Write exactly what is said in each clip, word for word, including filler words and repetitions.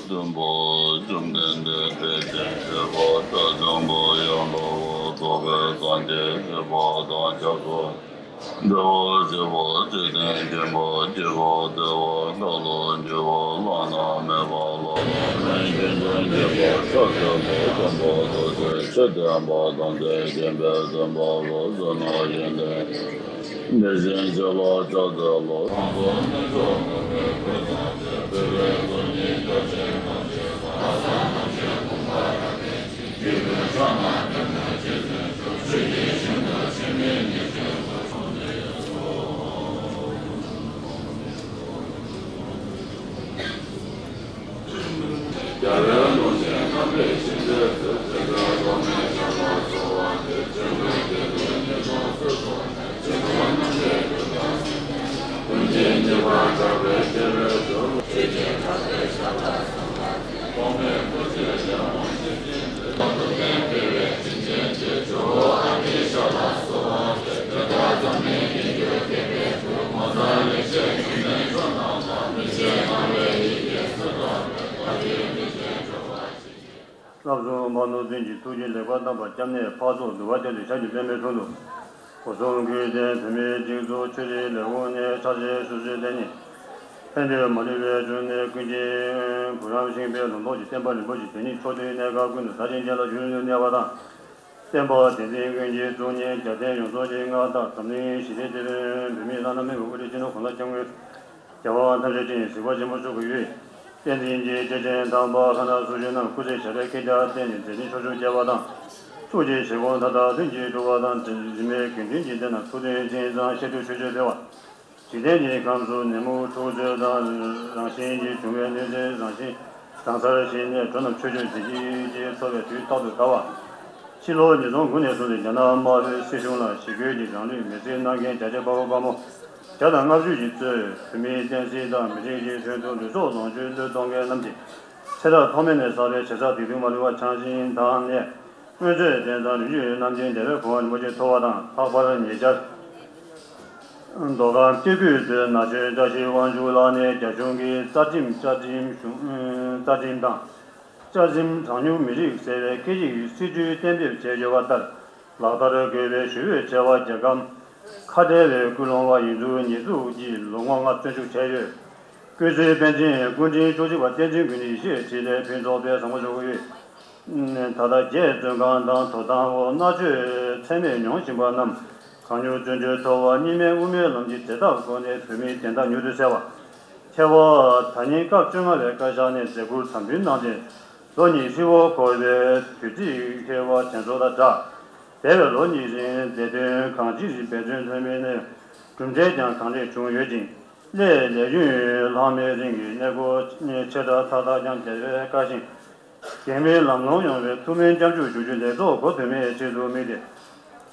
བཙུན་པོ་བཅོམ་ལྡན་འདས་དཔལ་ཆེན་ཁྱད་པར་དགྲ་བཅོམ་པ་ཡང་དག་པར་རྫོགས་པའི་སངས་རྒྱས་ཞི་བ་དང་སྐྱབས་སུ་འགྲོ་བ་ཞི་བ་སྤྱི་དོན་མཁྱེན་པ་དཀྱིལ་འཁོར་བདེ་བ་ཁ་ལོ་སྒྱུར་བ་བླ་ན་མེད་པ་ལ་སོགས་པའི་སྐྱོན་ཅན་མཁྱེན་པ་ཕྱག་འཚལ་ལོ། མགོན་པོ་རྡོ་རྗེ་ཆོས་སྟོན་པ་དམ་ཚིག་མཁྱེན་པའི་བཙུན་པ་ལ་བསོད་ནམས་ཡོན་ཏན། དེ་བཞིན་གཤེགས་ལ་ཕྱག་འཚལ་ལོ། བསླབ་གསུམ་མ་ནུ་འཛིན་གྱི་ཐུགས་རྗེ་ལེགས་པར་བསྣམས་པ་སྐྱབས་གནས་འཕགས་ཚོགས་འདུལ་བ་སྟེང་དུ་ཞབས་ཀྱིས་པདྨའི་དྲུང་དུ། སྒོ་གསུམ་གུས་ཏེ་བོད་མིའི་སྒྲིག་འཛུགས་ཆོས་རིག་ལས་ཁུངས་ནས་ཕྱག་ཕྱིར་ཞུ་ཞུ་དེ་ཉིད། ཕན་བདེ་མ་ལུས་པའི་འབྱུང་གནས་ཀུན་མཁྱེན་བུ་རམ་ཤིང་དཔལ་ལུང་རྟོགས་ཀྱི་བསྟན་པ་རིན་པོ་ཆེ་དེ་ཉིད་ཕྱོགས་དུས་གནས་སྐབས་ཀུན་ཏུ་ས་ཆེན་ཅན་ལ་གཞོན་ནུར་གནས་པ་དང་། བསྟན་པ་བསྟན་འཛིན་ཀུན་གྱི་གཙུག་བརྙེས་རྒྱལ་བསྟན་ཡོངས་རྫོགས་ཀྱི་མངའ་བདག་འཛམ་གླིང་ཞི་བདེའི་དེད་དཔོན་བོད་མིའི་བླ་ན་མེད་པའི་དབུ་ཁྲིད་སྤྱི་ནོར་གོང་ས་སྐྱབས་མགོན་རྒྱལ་བ་ཐམས་ཅད་མཁྱེན་པའི་གཟིགས་པ་ཆེན་པོ་མཆོག་གི་དབུས། བསྟན་འཛིན་གྱི་སྐྱེས་ཆེན་དམ་པ་ལྷ་དང་སུ་ཞིག་རྣམས་སྐུ་ཚེ་ཞབས་པད་བསྐལ་བརྒྱར་བརྟན་ནས་མཛད་འཕྲིན་ཕྱོགས་བཅུར་རྒྱས་པ་དང་། ཐུགས་རྗེའི་བཞེད་དགོངས་མཐའ་དག་ལྷུན་གྱིས་གྲུབ་པ་དང་། འཛིན་མའི་དགེ་འདུན་གྱི་སྡེ་རྣམས་ཐུགས་མཐུན་གཅིག་གཙང་བཤད་སྒྲུབ་ཆོས་སྤྱོད་འཕེལ་བ། འཇིག་རྟེན་གྱི་ཁམས་སུ་ནད་མུག་འཁྲུག་རྩོད་དང་རང་བཞིན་གྱིས་བྱུང་བའི་གནོད་འཚེ་རང་བཞིན་དྭངས་གསལ་ཞིང་གནས་འགྲོ་རྣམས་ཆོས་སྤྱོད་འཛིན་སྤྱོད་ཀྱིས་འཚོ་བའི་དུས་རྟག་ཏུ་དར་བ། ཕྱི་ལོ་ཉིས་སྟོང་དགུ་ནས་བཟུང་སྟེ་རྒྱ་ནག་དམར་པོའི་སྲིད་གཞུང་ལ་ཞི་རྒོལ་གྱི་རང་ལུས་མེར་སྲེག་གནང་མཁན་རྒྱ་ཆེ་དཔའ་བོ་དཔའ་མོ་བརྒྱ་དང་ལྔ་བཅུ་ཞིག་གཙོས་བོད་མིའི་བསྟན་སྲིད་དང་མི་རིགས་ཀྱི་དོན་དུ་ལུས་སྲོག་ལོངས་སྤྱོད་བློས་གཏོང་མཁན་རྣམས་ཀྱི་ཚེ་ཐར་ཐོག་མེད་ནས་བསགས་པའི་བྱས་བསགས་སྡིག་ལྟུང་མ་ལུས་པ་བྱང་ཞིང་དག་ནས། སྔོན་ཚེ་རྟེན་བཟང་རིགས་རྒྱུད་རྣམ་འདྲེན་དེ་བས་གོ་འཕང་རིན་པོ་ཆེ་ཐོབ་པ་དང་། ལྷག་པར་ཉེ་ཆར་མདོ་ཁམས་སྐྱེ་དགུའི་མདོའི་ནག་ཆུའི་བཀྲ་ཤིས་དབང་ཕྱུག་ལགས་ནས་རྒྱ་གཞུང་གི་རྩ་ཁྲིམས་བཅའ་ཁྲིམས་གཞུང་རྩ་ཁྲིམས་དང་། བཅའ་ཁྲིམས་གྲངས་ཉུང་མི་རིགས་ཟེར་བའི་སྐད་ཡིག་སྲིད་ཇུས་གཏན་འབེབས་བྱས་ཡོད་པ་ལྟར། ལག་བསྟར་དགོས་པའི་ཞུ་འབོད་བྱས་པ། རྒྱལ་ཁམས་ཁ་བྲལ་བའི་ཀུན་སློང་བ་ཡིན་ཚུལ་ཉེས་འཛུགས་ཀྱིས་ལོ་ངོ་ལྔ་བཙོན་འཇུག་བྱས་ཡོད། སྐུ་ཚེ་པཎ་ཆེན་སྐུ་ཕྲེང་བཅུ་གཅིག་པ་བསྟན་འཛིན་ཀུན་ལེགས་ཡེ་ཤེས་འཕྲིན་ལས་ཕུན་ཚོགས་དཔལ་བཟང་པོ་མཆོག་གིས། ད་ལྟ་རྒྱའི་བཙོན་ཁང་དང་དོ་དམ་འོག་མནར་གཅོད་ཚད་མེད་མྱོང་བཞིན་པ་རྣམས་གང་མྱུར་བཙོན་གྲོལ་ཐོབ་པར་གཉིས་སྨན་དབུ་མའི་ལམ་གྱི་བདེ་ཐབས་སྒོ་ནས་བོད་མིའི་བདེན་མཐའ་མྱུར་དུ་གསལ་བ། ཐེ་བ། ད་ཉིན་སྐབས་བཅོ་ལྔ་པའི་བཀའ་ཤག་ནས་མཛད་ཁུར་དམ་འབུལ་གནང་སྟེ། ལོ་ཉི་ཤུ་པོ་འཁོར་བའི་དུས་ཚིགས་འཁེལ་བ་དེ་ཚོ་དང་སྦྲགས། འདས་པའི་ལོ་གཉིས་རིང་བདེ་དོན་གང་ཅིར་འབད་བརྩོན་ལྷོད་མེད་ནས་གྲུབ་འབྲས་ཀྱང་གང་ལེགས་བྱུང་ཡོད་ཅིང་། སླད་ལས་ཡུན་ལྷག་མེད་རིང་གི་གནས་སྐོར་ཆེ་ཕྲ་མཐའ་དག་ཀྱང་དེ་བས་བཀའ་བཞིན་གེགས་མེད་ལམ་ལྷོང་ཡོང་བའི་ཐུགས་སྨོན་སྐྱབས་འཇུག་ཞུ་རྒྱུ་ལེགས་ཚོགས་གོ་དོན་མེད་ཆེད་དུ་དམིགས་ཏེ།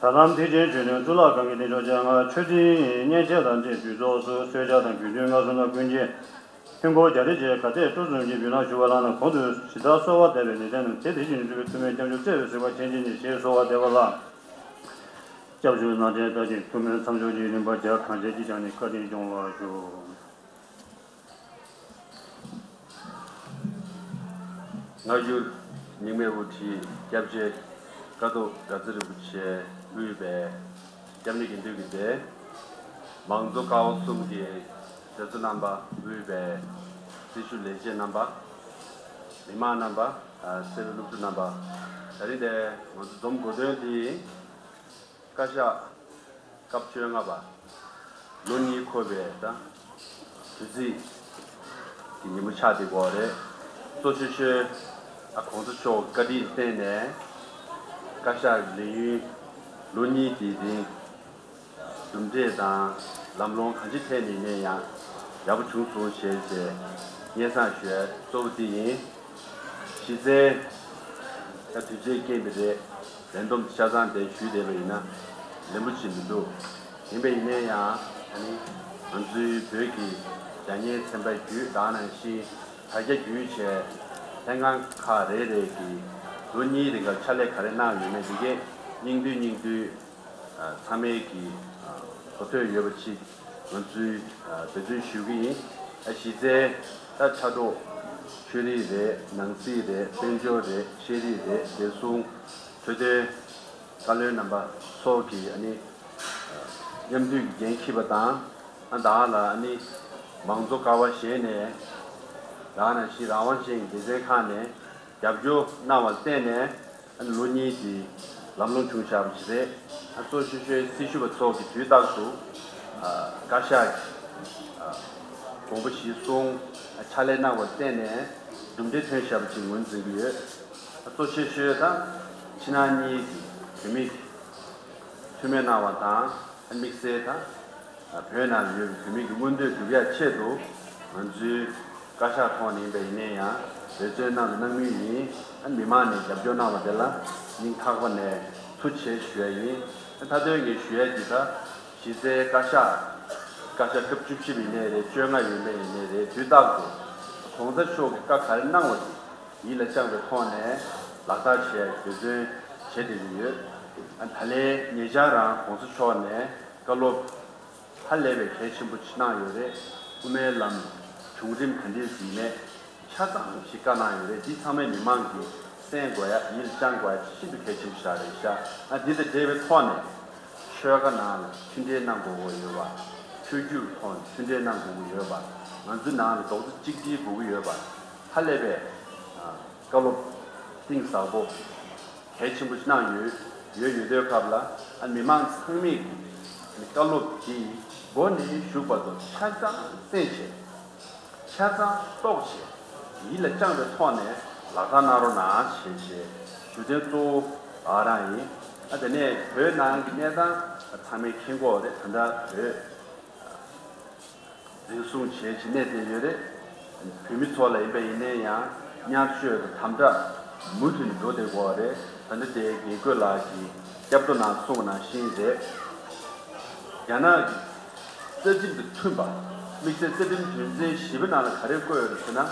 ད་ལམ་ཐེག་ཆེན་ཆོས་དོན་གཙུག་ལག་ཁང་གི་གདན་ཕྱོགས་བཅོ་ལྔ་མཆོད་རྟེན་སྙན་ཆས་དང་འབྲེལ་དུས་ཚོགས་སུ་གསོལ་ཇ་དང་དགེ་འདུན་ལྔ་བསོད་ནམས་ཀུན་མཁྱེན། ཧིན་སྒོར་བརྒྱ་རེ་བཅས་ག་ཚད་སྤྲོ་གསུམ་གྱིས་འབུལ་གནང་ཞུ་བ་ལགས་ན། གོང་དུ་ཇི་ལྟར་གསོལ་བ་འདེབས་པའི་ལེགས་ལྡན་རྣམས་དེ་དེ་བཞིན་སྒྲུབ་པའི་ཐུགས་སྨོན་སྐྱབས་འཇུག་བརྩེ་བས་གཟིགས་པ་མཁྱེན་ཅིང་ནི་ཞེས་གསོལ་བ་འདེབས་པ་ལགས། སྐྱབས་འཇུག་གནང་མཁན་དག་གི་ཐུགས་སྨོན་མཚམས་འཇོག་གི་རིམ་པ་རྒྱ་གང་ཆེ་ཅིག་ཀྱང་ནི་བཀའ་དྲིན་སྐྱོང་བར་ཞུ། སྔ་འགྱུར་རྙིང་མའི་དབུ་ཁྲིད་སྐྱབས་རྗེ་ཀཿཐོག་དགའ་ཚལ་རིན་པོ་ཆེ་དབུས་པའི་སྐྱབས་གནས་དགེ་འདུན་གྱི་སྡེ། མང་གཙོ་ཀ་བ་གསུམ་གྱི་སྡེ་ཚོ་རྣམ་པ། དབུས་པའི་སྲི་ཞུ་ལས་བྱེད་རྣམ་པ། མི་མང་རྣམ་པ། ཨ། སེར་བའི་སློབ་ཕྲུག་རྣམ་པ། ད་རིང་འདིར་ང་ཚོ་འཛོམས་དགོས་དོན་འདི། བཀའ་ཤག་སྐབས་བཅོ་ལྔ་པ་ལོ་གཉིས་འཁོར་བའི་ད་དུས་ཚིགས་ཀྱི་ཉིན་མོ་ཆགས་བསྡད་ཡོད་རེད། གཙོ་ཆེ་ཤོས་ཨ་གོང་ས་མཆོག་བཀའ་དྲིན་བརྟེན་ནས་བཀའ་ཤག་ལས་ཡུན་ལོ་གཉིས་ཀྱི་རིང་གྲུབ་འབྲས་དང་ལམ་ལྷོང་གང་ཅི་ཐད་ནས་ཡིན་ན་ཡང་ཡག་པོ་བྱུང་སོང་ཞེས་བྱས་སྙན་སེང་ཞུ་ཡ་གཙོ་བོ་འདི་ཡིན། གཞི་རྩའི་ད་དུས་ཚོད་རྐྱེན་པས་རེད། ལས་བསྡོམས་ཆ་ཚང་དེ་ཞུས་བསྡད་པ་ཡིན་ན་ལན་པོ་ཆེ་མི་འདུག་ཡིན་པ་ཡིན་ན་ཡང་ཨ་ནི་ང་ཚོའི་བོད་ཀྱི་རྒྱ་གཉན་ཚན་པ་བརྒྱུད་དེ་ནང་བཞིན་དྲ་རྒྱ་བརྒྱུད་བྱས་ལྷན་ཁང་ཁག་རེ་རེ་གིས་ལོ་གཉིས་རིང་ག་ཕྱག་ལས་ག་རེ་གནང་ཡོད་མེད་འདི་གས་སྙིང་བསྡུས་སྙིང་བསྡུས། ཨ། ཚང་མས་ཀྱིས་ཨ་གོ་ཐོས་ཡོད་པ་ཅིག་ང་ཚོས་ཨ་འབད་བརྩོན་ཞུ་གི་ཡིན། ཨ། གཞི་རྩའི་ད་ཕྱག་རོགས་ ཆོས་རིག་རེད། ནང་སྲིད་རེད། དཔལ་འབྱོར་རེད། ཤེས་རིག་རེད། བདེ་སྲུང་། འཕྲོད་བསྟེན། བཀའ་བློན་རྣམ་པ་སོགས་ཀྱིས་ཨ་ནི་མཉམ་འདུས་ཀྱི་འགན་འཁྱེར་བ་དང་། ཨ་བདག་ལ་ཨ་ནི་མང་གཙོ་ཀ་བ་གཞན་ནས་ད་ག་ནང་བཞིན་རང་དབང་ཅན་གྱི་སྡེ་ཚན་ཁག་ནས་རྒྱབ་སྐྱོར་གནང་བར་བརྟེན་ནས། ཨ་ནི་ལོ་གཉིས་ཀྱི་ལམ་ལྷོང་བྱུང་བཞག་པ་ཞིག་རེད། ཨ་གཙོ་ཆེ་ཤོས་སྲི་ཞུ་བ་ཚོ་གིས་དུས་རྟག་ཏུ་ཨ་བཀའ་ཤག་གི་ཨ་དགོངས་པ་གཞིར་བཟུང་ཨ་ཕྱག་ལས་གནང་བར་བརྟེན་ནས་གྲུབ་འབྲས་ཐོན་བཞག་པ་ཞིག་ངོས་འཛིན་གྱི་ཡོད། ཨ་གཙོ་ཆེ་ཤོས་དང་ཕྱི་ནང་གཉིས་ཀྱི་བོད་མི་གིས་ཐུགས་སྨོན་གནང་བ་དང་། ཨ་དམིགས་བསལ་དང་བོད་ནང་ཡོད་པའི་བོད་མི་གི་མངོན་འདོད་སྒྲུབ་ཡག་ཆེད་དུ། ང་ཚོའི་བཀའ་ཤག་ཐོག་ནས་ཡིན་པ་ཡིན་ན་ཡང་འབད་བརྩོན་གནང་དང་གནང་མུས་ཡིན། ཨ་མི་མང་ནས་རྒྱབ་སྐྱོར་གནང་བ་དེ་ལ་སྙིང་ཐག་པ་ནས་ཐུགས་རྗེ་ཆེ་ཞུ་ཡ་ཡིན། ཨ་མཐའ་དོན་ངས་ཞུ་ཡ་འདི་ད་གཞི་རྩའི་བཀའ་ཤག་བཀའ་ཤག་སྐབས་བཅུ་བཞི་པ་ཡིན་ནའི་རེད། བཅོ་ལྔ་ཡིན་པ་ཡིན་ནའི་རེད། དུས་རྟག་ཏུ་༸གོང་ས་མཆོག་གིས་བཀའ་ག་རེ་གནང་བ་དེ་ཡིད་ལ་བཅངས་པའི་ཐོག་ནས་ལག་བསྟར་བྱེད་ཡ་འབད་བརྩོན་བྱེད་བསྡད་ཀྱི་ཡོད། ཨ་ད་ལན་ཉེ་ཆར་རང་༸གོང་ས་མཆོག་ནས་བཀའ་སློབ་ཧ་ལས་པའི་གལ་ཆེན་པོ་ཅིག་གནང་ཡོད་རེད། དབུ་མའི་ལམ་བྱུང་རིམ་ག་འདྲས་ཡིན་མེད་ཆ་ཚང་ཞིག་བཀའ་གནང་ཡོད་རེད། འདི་ཚང་མས་མི་མང་གིས་གསན་དགོས་ཡ། ཡིད་ལ་བཅངས་དགོས་ཡ་ཤིན་ཏུ་གལ་ཆེན་པོ་ཞིག་རེད་ཤག་ཨ་འདི་དང་འབྲེལ་བའི་ཐོག་ནས་ཆོལ་ཁ་ནང་ལ་མཐུན་འབྲེལ་གནང་དགོས་ཀྱི་ཡོད་པ། ཆོས་བརྒྱུད་ཐོག་ནས་མཐུན་འབྲེལ་གནང་དགོས་ཀྱི་ཡོད་པ། ང་ཚོའི་ནང་ལ་རྡོག་རྩ་གཅིག་སྒྲིལ་དགོས་ཀྱི་ཡོད་པ། ཧ་ལས་པའི་ཨ་བཀའ་སློབ་གཏིང་ཟབ་པོ་གལ་ཆེན་པོ་ཞིག་གནང་ཡོད། ཡོད་ཡོད་དུས་སྐབས་ལ་ཨ་མི་མང་ཚང་མས་བཀའ་སློབ་དེ་མགོ་ནས་མཇུག་བར་དུ་ཆ་ཚང་གསན་བྱས། ཆ་ཚང་རྟོགས་བྱས། ཡིད་ལ་བཅངས་པའི་ཐོག་ནས་ལག་བསྟར་གནང་རོགས་གནང་ཞེས་བྱས་ཞུ་དོན་གཙོ་བོ་ཨ་རང་ཡིན། ཨ་དེ་ནས་བོད་ནང་གི་གནས་སྟངས་ཚང་མས་མཁྱེན་གྱི་ཡོད་རེད། ད་ལྟ་བོད་འཛིན་བཟུང་བྱས་བྱས་གནས་བསྡད་ཡོད་རེད། བོད་མི་ཚོ་ལ་ཡིན་པ་ཡིན་ནའི་ཡང་བརྙས་བཅོས་དང་དམ་དྲག་མུ་མཐུད་ནས་འགྲོ་བསྡད་ཀྱི་ཡོད་རེད། ད་ལྟ་དེ་དགེ་བསྐོས་ལགས་ཀྱིས་སྐྱབས་ཐོ་ནང་གསུངས་པ་ནང་བཞིན་རེད། རྒྱ་ནག་གི་རྩ་ཁྲིམས་དང་མཐུན་པ། དམིགས་བསལ་རྩ་ཁྲིམས་དོན་ཚན་བཞི་པའི་ནང་ལ་ག་རེ་བཀོད་ཡོད་རེད་ཟེར་ན།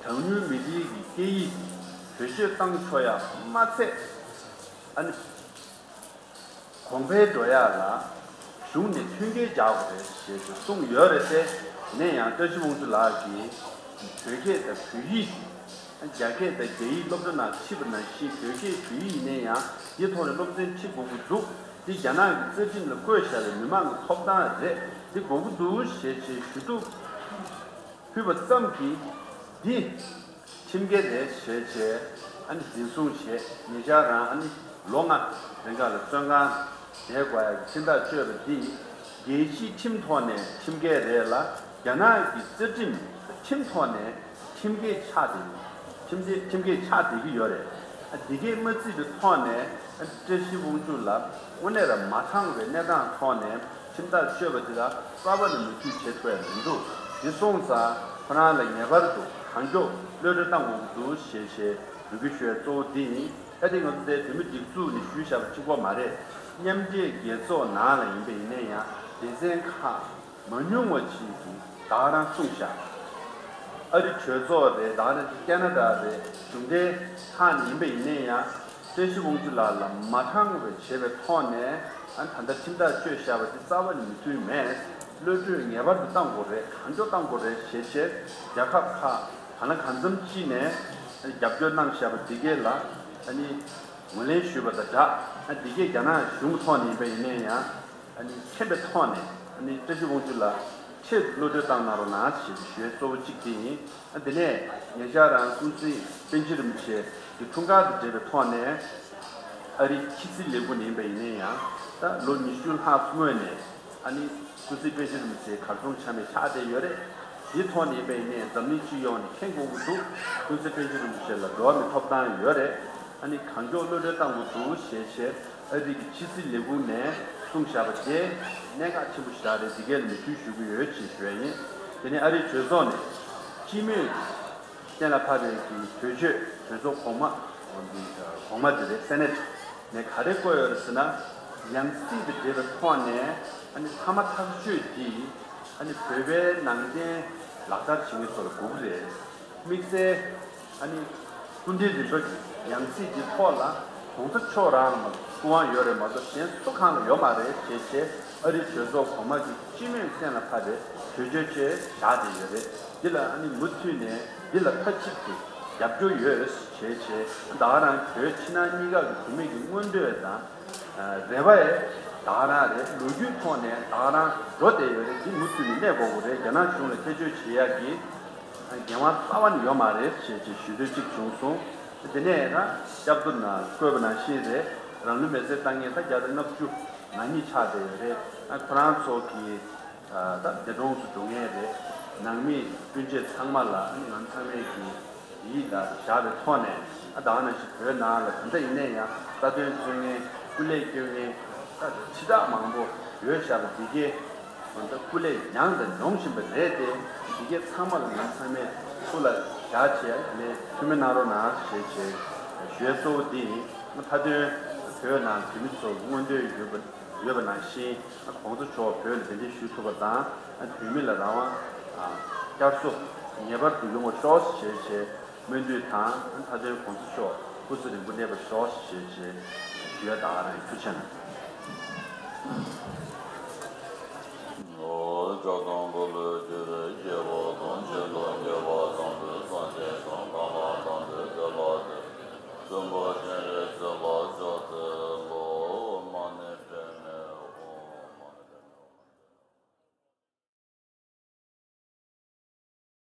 གྲངས་ཉུང་མི་རིགས་ཀྱི་སྐད་ཡིག་དེ་བེད་སྤྱོད་བཏང་ཆོག་ཡ་མ་ཚད། ཨ་ནི་གོང་འཕེལ་འགྲོ་ཡ་ལ་གཞུང་ནས་མཐུན་རྐྱེན་སྦྱར་དགོས་རེད་ཞེས་གསུངས་ཡོད་རེད་དེ། ཡིན་ན་ཡང་བཀྲ་ཤིས་དབང་ཕྱུག་ལགས་ཀྱིས་བོད་སྐད་དང་བོད་ཡིག་གི་རྒྱ་སྐད་དང་རྒྱ་ཡིག་སློབ་གྲྭ་ནང་ཁྲིད་པ་ནང་བཞིན་བོད་སྐད་བོད་ཡིག་ཡིན་ན་ཡང་འདིའི་ཐོག་ནས་སློབ་ཚན་ཁྲིད་དགོས་ཀྱི་འདུག་འདི་རྒྱ་ནག་གི་རྩ་ཁྲིམས་ལ་བཀོད་བཞག་པའི་མི་མང་གི་ཐོབ་ཐང་རེད། འདི་དགོས་ཀྱི་འདུག་ཞེས་བྱས་ཞུ་གཏུག་ཕུལ་བ་ཙམ་གྱིས་འདི་ཁྲིམས་འགལ་རེད་ཞེས་བྱས་ཨ་ནི་འཛིན་བཟུང་བྱས། ཉེ་ཆར་རང་ཨ་ནི་ལོ་ལྔ་རིང་ག་ལ་བཙོན་ཁང་བསྡད་དགོས་ཡ་གི་ཁྲིམས་ཐག་གཅོད་པ་འདི་རྒྱལ་སྤྱིའི་ཁྲིམས་ཐོག་ནས་ཁྲིམས་འགལ་རེད་ལ། རྒྱ་ནག་གི་རྩ་ཁྲིམས་ཁྲིམས་ཐོག་ནས་ཁྲིམས་འགལ་ཆགས་བསྡད། ཁྲིམས་འགལ་ཁྲིམས་འགལ་ཆགས་བསྡད་ཀྱི་ཡོད་རེད། ཨ་འདི་གས་མ་བརྩིས་པའི་ཐོག་ནས་ཨ་བཀྲ་ཤིས་དབང་ཕྱུག་ལགས་དངོས་གནས་ལ་མ་དྲང་བའི་གནས་སྟངས་ཐོག་ནས་ཁྲིམས་ཐག་གཅོད་པ་དེ་ལ་རྩ་བ་ནས་མོས་མཐུན་བྱེད་ཐུབ་ཡ་མི་འདུག་འདི་སོང་ཙང་ཁོ་རང་ལ་ངེས་པར་དུ་གང་མགྱོགས་གློད་གྲོལ་གཏང་དགོས་ཀྱི་འདུག་ཞེས་ཞེས་འབོད་སྐུལ་ཞུ་ཡ་གཙོ་བོ་འདི་ཡིན། ཨ་དེ་ང་ཚོ་དེ་བོད་མི་སྒྲིག་འཛུགས་ནས་ཞུས་བཞག་པ་གཅིག་པོ་མ་རེད། མཉམ་འབྲེལ་རྒྱལ་ཚོགས་ནང་ལ་ཡིན་པ་ཡིན་ན་ཡང་སྡེ་ཚན་ཁག་མ་ཉུང་བ་ཞིག་གིས་ད་ག་རང་གསུངས་བཞག་ཨ་རི་གྲོས་ཚོགས་རེད། ད་ག་རང་ཀེ་ན་ཌ་རེད། གཞུང་འབྲེལ་ཁག་ནས་ཡིན་པ་ཡིན་ན་ཡང་བཀྲ་ཤིས་དབང་ཕྱུག་ལགས་ལ་མ་དྲང་བའི་བྱས་པའི་ཐོག་ནས་ཨ་ད་ལྟ་ཁྲིམས་ཐག་གཅོད་བཞག་པ་དེ་རྩ་བ་ནས་མོས་མཐུན་མེད། གློད་གྲོལ་ངེས་པར་དུ་གཏང་དགོས་རེད། གང་མགྱོགས་གཏང་དགོས་རེད་ཞེས་བྱས་རྒྱལ་ཁབ་ཁག་གང་ལ་གང་འཚམ་ཅིག་ནས་རྒྱབ་སྐྱོར་གནང་བཞག་པ་འདི་གས་ལ་ཨ་ནི་ངོས་ལེན་ཞུས་པ་དང་སྦྲགས། ཨ་འདི་གས་རྒྱ་ནག་གཞུང་ཐོག་ནས་ཡིན་པ་ཡིན་ན་ཡང་ཨ་ནི་མཁྱེན་པའི་ཐོག་ནས་ཨ་ནི་བཀྲ་ཤིས་དབང་ཕྱུག་ལགས་ཆེད་དུ་གློད་གྲོལ་བཏང་གནང་རོགས་གནང་ཞེས་ཞུ་ཡས་གཙོ་བོ་གཅིག་དེ་ཡིན། ཨ་དེ་ནས་ཉེ་ཆར་རང་ཀུན་གཟིགས་པཎ་ཆེན་རིན་པོ་ཆེ་གི་འཁྲུངས་སྐར་དང་འབྲེལ་བའི་ཐོག་ནས་ཨ་རིའི་ཕྱི་སྲིད་ལས་ཁུངས་ནས་ཡིན་པ་ཡིན་ན་ཡང་ད་ལོ་ཉི་ཤུ་ལྷག་སྔོན་ནས་ཨ་ནི་ཀུན་གཟིགས་པཎ་ཆེན་རིན་པོ་ཆེ་གར་སོང་ཆ་མེད་ཆགས་བསྡད་ཡོད་རེད། དེའི་ཐོག་ནས་ཡིན་པ་ཡིན་ནའི་འཛམ་གླིང་སྤྱི་ཡོངས་ནས་མཁྱེན་དགོས་ཀྱི་འདུག་ཀུན་གཟིགས་པཎ་ཆེན་རིན་པོ་ཆེ་ལ་འགྲོ་བ་མིའི་ཐོབ་ཐང་ཡོད་རེད། ཨ་ནི་གང་མགྱོགས་གློད་གྲོལ་གཏང་དགོས་འདུག་ཞེས་བྱས་ཨ་རི་གི་ཕྱི་སྲིད་ལས་ཁུངས་ནས་གསུངས་བཞག་པ་དེ་གནད་འགག་ཆེན་པོ་ཞིག་རེད། འདི་གས་ལ་མོས་མཐུན་ཞུ་གི་ཡོད་ཅེས་ཞུ་ཡ་ཡིན། དེ་ནས་ཨ་རིའི་གྲོས་ཚོགས་ནས་སྤྱི་མོས་གཏན་ལ་ཕབ་པའི་གི་གྲོས་ཆོད་གྲོས་ཚོགས་གོང་མ་འདི་གོང་མ་དེ་རེད། སེ་ནེ་ཊི་ནས་ག་རེ་བཀོད་ཡོད་རེད་ཟེར་ན། ཡང་སྲིད་དང་འབྲེལ་བའི་ཐོག་ནས་ཨ་ནི་མཐའ་མ་ཐག་གཅོད་འདི་ཨ་ནི་བོད་པའི་ནང་བསྟན་ལག་བསྟར་བྱེད་མཁན་ཚོ་ལ་དགོས་ཀྱི་རེད། དམིགས་བསལ་ཨ་ནི་སྐུ་ཕྲེང་རིམ་པ་གི་ཡང་སྲིད་ཀྱི་ཐོག་ལ་ ༸གོང་ས་མཆོག་རང་ལ་མ་གཏོགས་སྐུ་དབང་ཡོད་རེད་མ་གཏོགས་གཞན་སུ་གང་ལ་ཡོད་མ་རེད་ཞེས་བྱས། ཨ་རིའི་གྲོས་ཚོགས་གོང་མ་གིས་སྤྱི་མོས་གསན་ལ་ཕབ་པའི་གྲོས་ཆོད་ཅིག་བཞག་བསྡད་ཡོད་རེད། འདི་ལ་ཨ་ནི་མུ་མཐུད་ནས་འདི་ལ་མཐའ་གཅིག་ཏུ་རྒྱབ་སྐྱོར་ཡོད་ཞེས་བྱས། ད་ག་རང་བོད་ཕྱི་ནང་གཉིས་ཀ་གི་བོད་མི་གི་མངོན་འདོད་དང་། ཨ། རེ་བ་ཡང་ད་ག་རང་རེད། ལོ་རྒྱུས་ཐོག་ནས་ད་ག་རང་འགྲོ་བསྡད་ཡོད་རེད། འདི་མུ་མཐུད་ནས་གནས་དགོས་ཀྱི་རེད། རྒྱ་ནག་གཞུང་ལ་སྐྱོན་བརྗོད་བྱེད་ཡག་གི་འགན་དབང་རྩ་བ་ནས་ཡོད་མ་རེད་ཞེས་ཅིག་ཞུ་འདོད་ཅིག་བྱུང་སོང་། དེ་ནས་ཡང་སྐྱབས་མགོན་ནས་བཀོད་པ་ནང་བཞིན་རེད། རང་ལུས་མེར་སྲེག་བཏང་མཁན་ད་བརྒྱ་དང་ལྔ་བཅུ་ང་གཉིས་ཆགས་བསྡད་ཡོད་རེད། ཨ། ཁོ་རང་ཚོ་གི་ད་འདས་གྲོངས་སུ་འགྲོ་མཁན་རེད། ནང་མི་སྤུན་མཆེད་ཚང་མ་ལ་ང་ཚང་མས་ཀྱི་ཡིད་ལ་བཞག་པའི་ཐོག་ནས། ཨ། ད་ག་ནང་བཞིན་བོད་ནང་ལ་ད་ལྟ་ཡིན་ནའི་ཡང་རྩ་དོན་རྩོད་མཁན། སྐུ་ལས་བསྐྱོན་མཁན་ད་ཁྲི་ཕྲག་མང་པོ་ཡོད་བཞག་པ་འདི་གས། ད་སྐུ་ལས་མྱངས་དང་མྱོང་བཞིན་པ་རེད་དེ། འདི་གས་ཚང་མ་ལ་ང་ཚང་མས་སྐུ་ལ་བཞག་བྱས་ནས་ཐུགས་སྨོན་གནང་རོགས་གནང་ཞེས་བྱས་ཞུ་ཡ་གཙོ་བོ་འདི་ཡིན། མཐའ་དོན་བོད་ནང་བོད་མི་ཚོ་མངོན་འདོད་ཡོད་པ་ཡོད་པ་ནང་བཞིན། ༸གོང་ས་མཆོག་བོད་ལ་གདན་འདྲེན་ཞུ་ཐུབ་པ་དང་། བོད་མི་ལ་རང་དབང་བསྐྱར་གསོ་ངེས་པར་དུ་ཡོང་བ་ཤོག་ཞེས་བྱས་སྨོན་འདུན་དང་། མཐའ་དོན་༸གོང་ས་མཆོག་སྐུ་ཚེ་རིང་པོ་གནས་པར་ཤོག་ཞེས་བྱས་ཞུ་ཡ། ད་ག་རང་ཡིན། ཐུགས་རྗེ་གནང་། ཨོ། ལྕགས་དང་པོ་ལ་རྗེ།